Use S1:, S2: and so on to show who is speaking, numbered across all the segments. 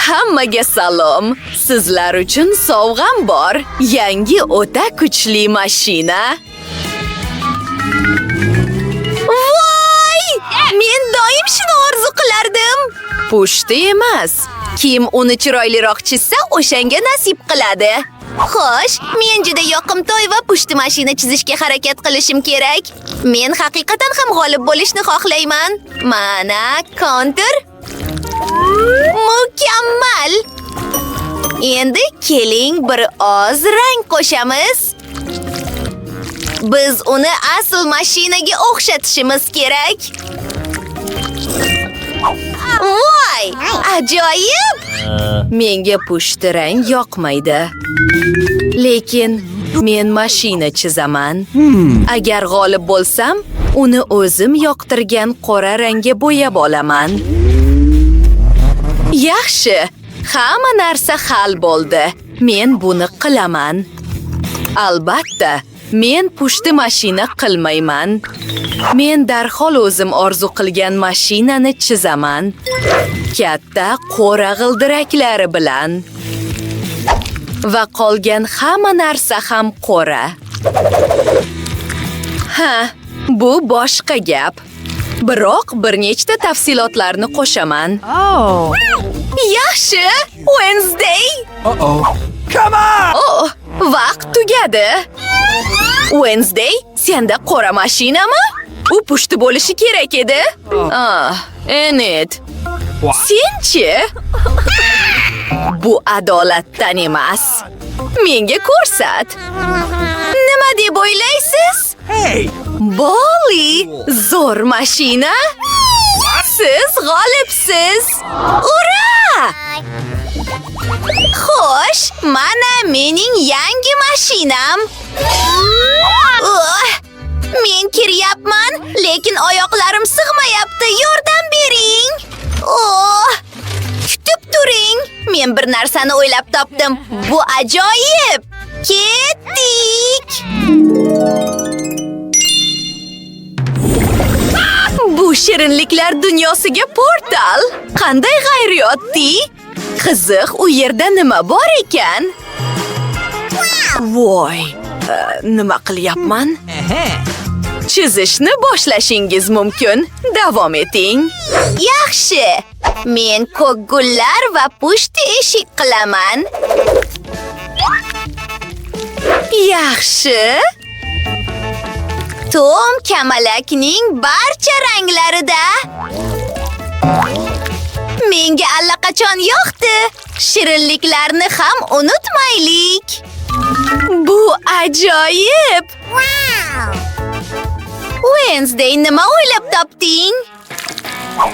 S1: Hammaga salom. Sizlar uchun sovg'am bor. Yangi o'ta kuchli mashina. Voy! Men doim shuni orzu qilardim. Pushti emas. Kim uni chiroyliroq chizsa, o'shanga nasib qiladi.
S2: Xo'sh, men juda yoqimtoy va pushti mashina chizishga harakat qilishim kerak. Men haqiqatan ham g'olib bo'lishni xohlayman. Mana kontur. Mukammal. Endi keling bir oz rang qo'shamiz. Biz uni asl mashinaga o'xshatishimiz kerak. Voy, ajoyib!
S1: Menga pushti rang yoqmaydi. Lekin men mashina chizaman. Agar g'olib bo'lsam, uni o'zim yoqtirgan qora rangga bo'yab olaman. Yaxshi, hamma narsa hal bo'ldi. Men buni qilaman. Albatta, men pushti mashina qilmayman. Men darhol o'zim orzu qilgan mashinani chizaman. Katta qora g'ildiraklari bilan. Va qolgan hamma narsa ham qora. Ha, bu boshqa gap. Biroq bir nechta tafsilotlarni qo'shaman.
S3: Oh.
S1: Yaxshi, Wednesday.
S4: Uh-oh. Come on!
S1: Oh, vaqt tugadi. Wednesday, senda qora mashinami? U pushti bo'lishi kerak edi. Ah, Enid. Senchi? Bu adolatdan emas. Menga ko'rsat. Nima deb o'ylaysiz?
S4: Hey!
S1: Bolli, zo'r mashina. Siz g'olibsiz. Ura!
S2: Xo'sh, mana mening yangi mashinam. Oh, men kiryapman, lekin oyoqlarim sig'mayapti. Yordam bering. Oh, kutib turing. Men bir narsani o'ylab topdim. Bu ajoyib. Ketdik.
S1: Bu shirinliklar dunyosiga portal. Qanday g'ayrioddiy? Qiziq, u yerda nima bor ekan? Voy, nima qilyapman? Chizishni boshlashingiz mumkin. Davom eting.
S2: Yaxshi. Men ko'k gullar va pushti eshik qilaman.
S1: Yaxshi.
S2: Tom kamalakning barcha ranglarida. Menga allaqachon yoqdi. Shirinliklarni ham unutmaylik.
S1: Bu ajoyib.
S2: Wednesday, nima o'ylab topding?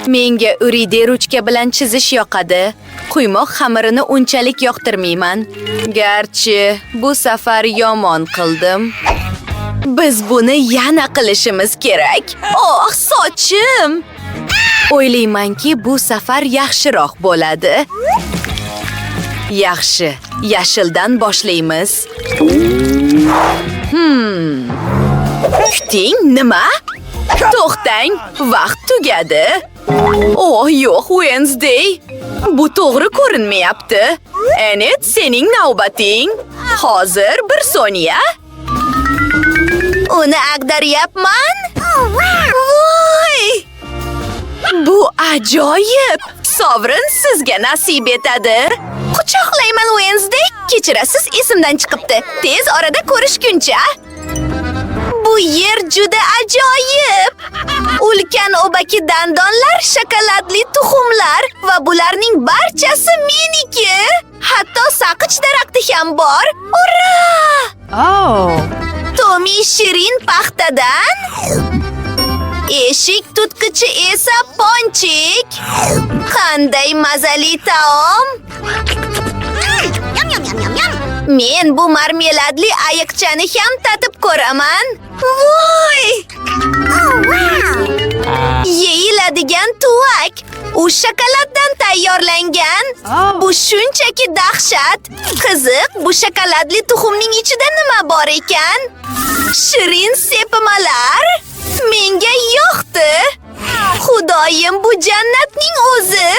S1: Menga uride ruchka bilan chizish yoqadi. Quymoq xamirini unchalik yoqtirmayman. Garchi bu safar yomon qildim. Biz buni yana qilishimiz kerak. Oh, sochim! O'ylaymanki, bu safar yaxshiroq bo'ladi. Yaxshi, yashildan boshlaymiz. Kuting, nima? To'xtang, vaqt tugadi. Oh, yo'q, Wednesday. Bu to'g'ri ko'rinmayapti. Enid, sening navbating. Hozir bir soniya.
S2: Uni ag'daryapman.
S1: Voy! Bu ajoyib! Sovrin sizga nasib etadi.
S2: Quchoqlayman, Wednesday. Kechirasiz, esimdan chiqibdi. Tez orada ko'rishguncha. Bu yer juda ajoyib. Ulkan obaki dandonlar, shokoladli tuxumlar va bularning barchasi meniki. Hatto saqich daraxti ham bor. Ura!
S3: Oh.
S2: Tommy shirin paxtadan. Eshik tutqichi esa ponchik. Qanday mazali taom! Men bu marmeladli ayiqchani ham tatib ko'raman. Voy! Yeyiladigan tuvak. U shokoladdan tayyorlangan. Bu shunchaki dahshat. Qiziq, bu shokoladli tuxumning ichida nima bor ekan? Shirin sepmalar. Menga yoqdi. Xudoyim, bu jannatning o'zi.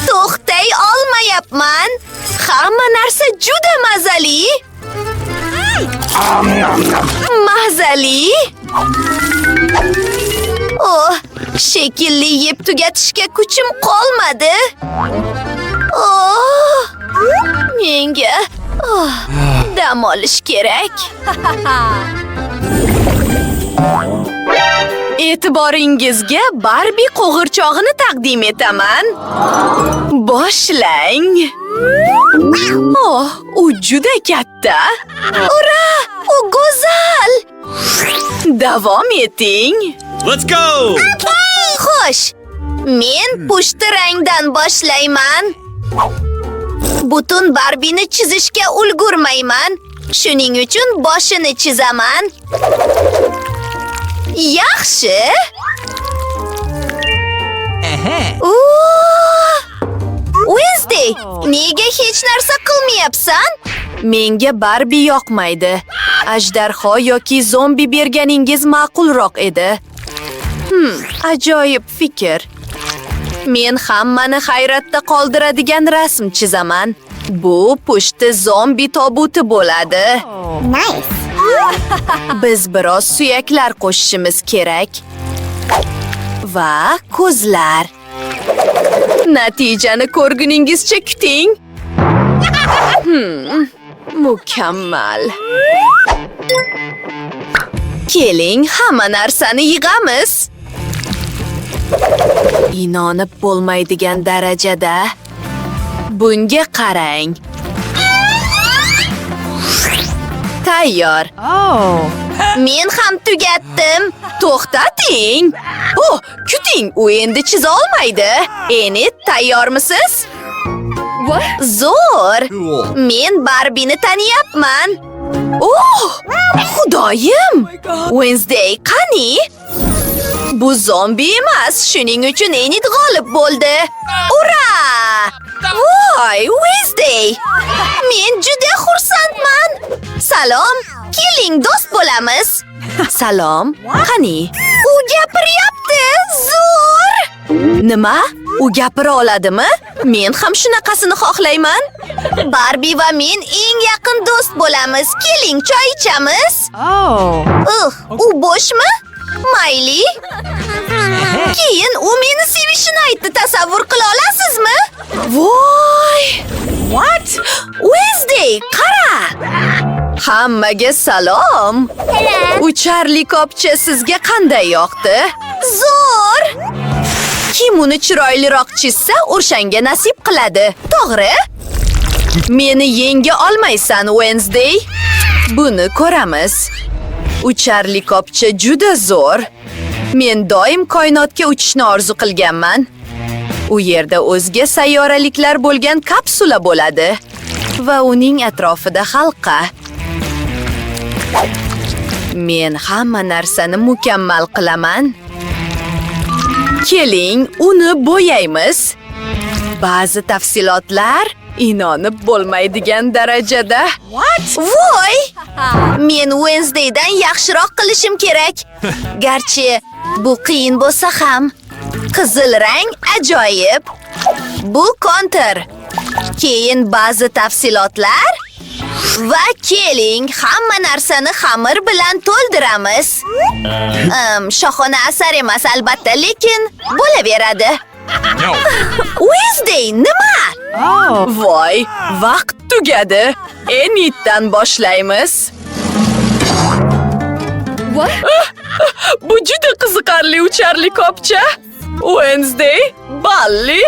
S2: To'xtay olmayapman.
S1: Hamma narsa juda mazali. Mazali.
S2: Oh, shekilli yeb tugatishga kuchim qolmadi. Oh, menga dam olish kerak.
S1: E'tiboringizga Barbie qo'g'irchog'ini taqdim etaman. Boshlang. Oh, u juda katta.
S2: Ura! U go'zal!
S1: Davom eting.
S5: Let's go!
S2: Xo'sh, men pushti rangdan boshlayman. Butun Barbini chizishga ulgurmayman. Shuning uchun boshini chizaman. Yaxshi. Wednesday, nega hech narsa qilmayapsan?
S1: Menga Barbie yoqmaydi. Ajdarho yoki zombi berganingiz ma'qulroq edi. Ajoyib fikr. Men hammani hayratda qoldiradigan rasm chizaman. Bu pushti zombi tobuti bo'ladi.
S2: Nice.
S1: Biz biroz suyaklar qo'shishimiz kerak. Va ko'zlar. Natijani ko'rguningizcha kuting. Mukammal. Keling, hamma narsani yig'amiz. Inonib bo'lmaydigan darajada. Bunga qarang. Tayyor.
S3: Oh.
S2: Men ham tugatdim.
S1: To'xtating. Oh, kuting, u endi chiza olmaydi. Enid, tayyormisiz?
S2: Zo'r.
S4: Cool.
S2: Men Barbini taniyapman.
S1: Oh, xudoyim! Wednesday, qani? Bu zombi emas, shuning uchun Enid g'olib bo'ldi.
S2: Ura! Voy, Wednesday! Men juda xursandman. Salom, keling do'st bo'lamiz.
S1: Salom, qani?
S2: U gapiryapti. Zo'r!
S1: Nima? U gapira oladimi? Men ham shunaqasini xohlayman.
S2: Barbie va men eng yaqin do'st bo'lamiz. Keling, choy ichamiz.
S3: Oh.
S2: U bo'shmi? Mayli. Keyin u meni sevishini aytdi. Tasavvur qila olasizmi?
S1: Voy!
S3: What?
S1: Wednesday, qara! Hammaga salom. Uchar likopcha sizga qanday yoqdi?
S2: Zo'r!
S1: Kim uni chiroyliroq chizsa, o'shanga nasib qiladi. To'g'ri? Meni yenga olmaysan, Wednesday. Buni ko'ramiz. Uchar likopcha juda zo'r. Men doim koinotga uchishni orzu qilganman. U yerda o'zga sayyoraliklar bo'lgan kapsula bo'ladi va uning atrofida halqa. Men hamma narsani mukammal qilaman. Keling, uni bo'yaymiz. Ba'zi tafsilotlar inonib bo'lmaydigan darajada.
S3: What?
S2: Voy! Men Wednesdaydan yaxshiroq qilishim kerak. Garchi bu qiyin bo'lsa ham. Qizil rang ajoyib. Bu kontur. Keyin ba'zi tafsilotlar va keling, hamma narsani xamir bilan to'ldiramiz. Shohona asar emas albatta, lekin bo'laveradi.
S4: No.
S2: Wednesday, nima?
S3: Oh.
S1: Voy, vaqt tugadi. Eniddan boshlaymiz.
S3: What?
S1: Bu juda qiziqarli uchar likopcha. Wednesday, balli.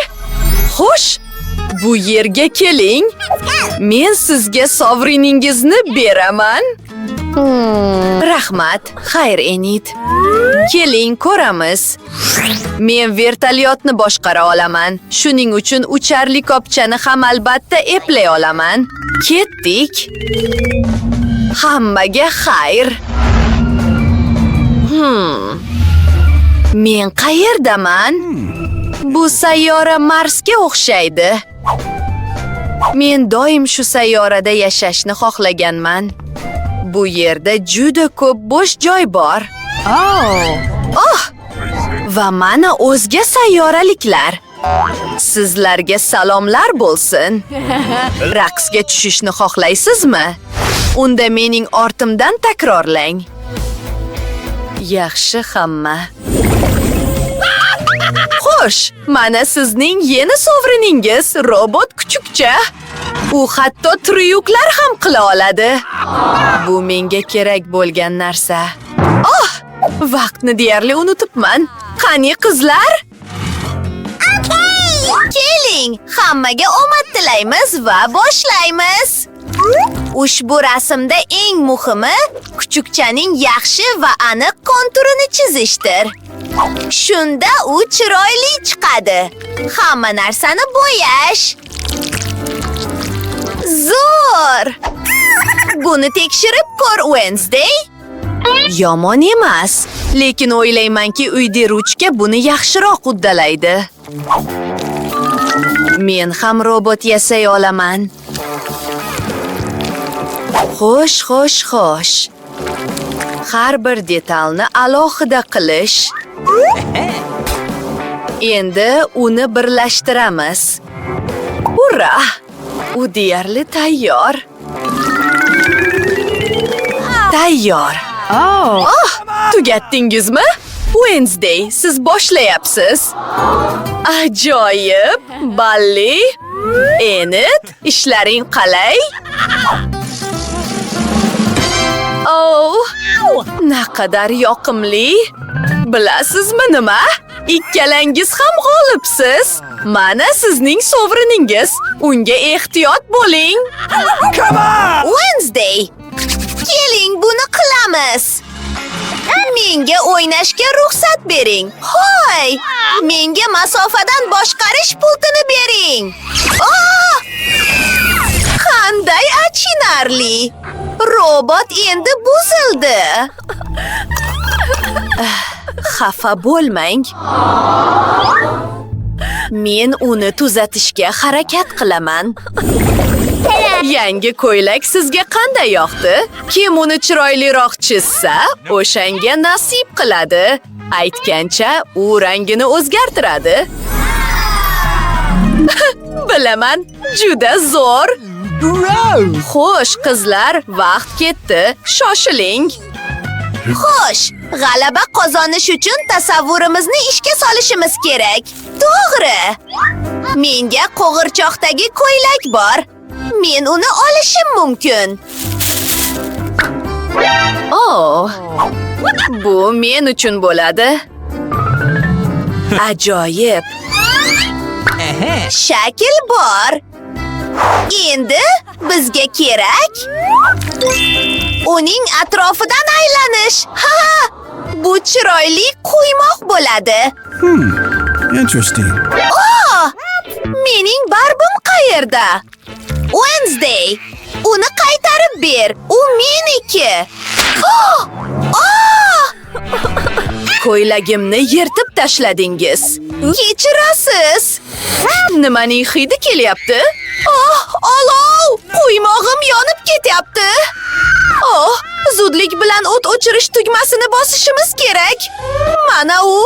S1: Xo'sh, bu yerga keling. Men sizga sovriningizni beraman. Rahmat. Xayr, Enid. Keling, ko'ramiz. Men vertolyotni boshqara olaman. Shuning uchun uchar likopchani ham albatta eplay olaman. Ketdik. Hammaga xayr. Men qayerdaman? Bu sayyora Marsga o'xshaydi. Men doim shu sayyorada yashashni xohlaganman. Bu yerda juda ko'p bo'sh joy bor.
S3: Oh.
S1: Oh! Va mana o'zga sayyoraliklar. Sizlarga salomlar bo'lsin. Raqsga tushishni xohlaysizmi? Unda mening ortimdan takrorlang. Yaxshi hamma. Xo'sh, mana sizning yeni sovriningiz robot kuchukcha. U hatto tryuklar ham qila oladi. Bu menga kerak bo'lgan narsa. Oh, vaqtni deyarli unutibman. Qani qizlar?
S2: Keling, hammaga omad tilaymiz va boshlaymiz. Ushbu rasmda eng muhimi kuchukchaning yaxshi va aniq konturini chizishdir. Shunda u chiroyli chiqadi. Hamma narsani bo'yash. Zo'r! Buni tekshirib ko'r, Wednesday.
S1: Yomon emas, lekin o'ylaymanki, uyda ruchka buni yaxshiroq uddalaydi. Men ham robot yasay olaman. Xo'sh, xo'sh, xo'sh. Har bir detalni alohida qilish. Endi uni birlashtiramiz. Ura! U deyarli tayyor. Tayyor.
S3: Oh.
S1: Oh, tugatdingizmi? Wednesday, siz boshlayapsiz. Ajoyib, balli. Enid, ishlaring qalay? Oh, naqadar yoqimli. Bilasizmi nima? Ikkalangiz ham g'olibsiz. Mana sizning sovriningiz. Unga ehtiyot bo'ling.
S4: Come on!
S2: Wednesday. Keling, buni qilamiz. Menga o'ynashga ruxsat bering. Hoy! Menga masofadan boshqarish pultini bering. Oh! Qanday achinarli! Robot endi buzildi.
S1: Xafa bo'lmang. Men uni tuzatishga harakat qilaman. Yangi ko'ylak sizga qanday yoqdi? Kim uni chiroyliroq chizsa, o'shanga nasib qiladi. Aytgancha, u rangini o'zgartiradi. Bilaman, juda zo'r.
S4: Gross!
S1: Xo'sh, qizlar, vaqt ketdi. Shoshiling.
S2: Xo'sh, g'alaba qozonish uchun tasavvurimizni ishga solishimiz kerak. To'g'ri. Menga qo'g'irchoqdagi ko'ylak bor. Men uni olishim mumkin.
S1: Oh, bu men uchun bo'ladi. Ajoyib.
S2: Shakl bor. Endi bizga kerak uning atrofidan aylanish. Ha! Bu chiroyli quymoq bo'ladi.
S4: Interesting.
S2: Oh! Mening barbim qayerda? Wednesday, uni qaytarib ber. U meniki. Oh! Oh!
S1: Ko'ylagimni yirtib tashladingiz.
S2: Kechirasiz.
S1: Nimaning hidi kelyapti?
S2: Oh, olov! Quymog'im yonib ketyapti.
S1: Oh, zudlik bilan o't o'chirish tugmasini bosishimiz kerak. Mana u.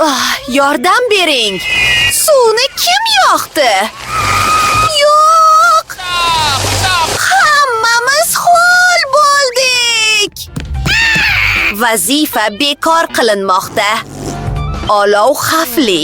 S1: Ah, yordam bering.
S2: Suvni kim yoqdi? Yo'q! Hammamiz ho'l bo'ldik.
S1: Vazifa bekor qilinmoqda. Olov xavfli.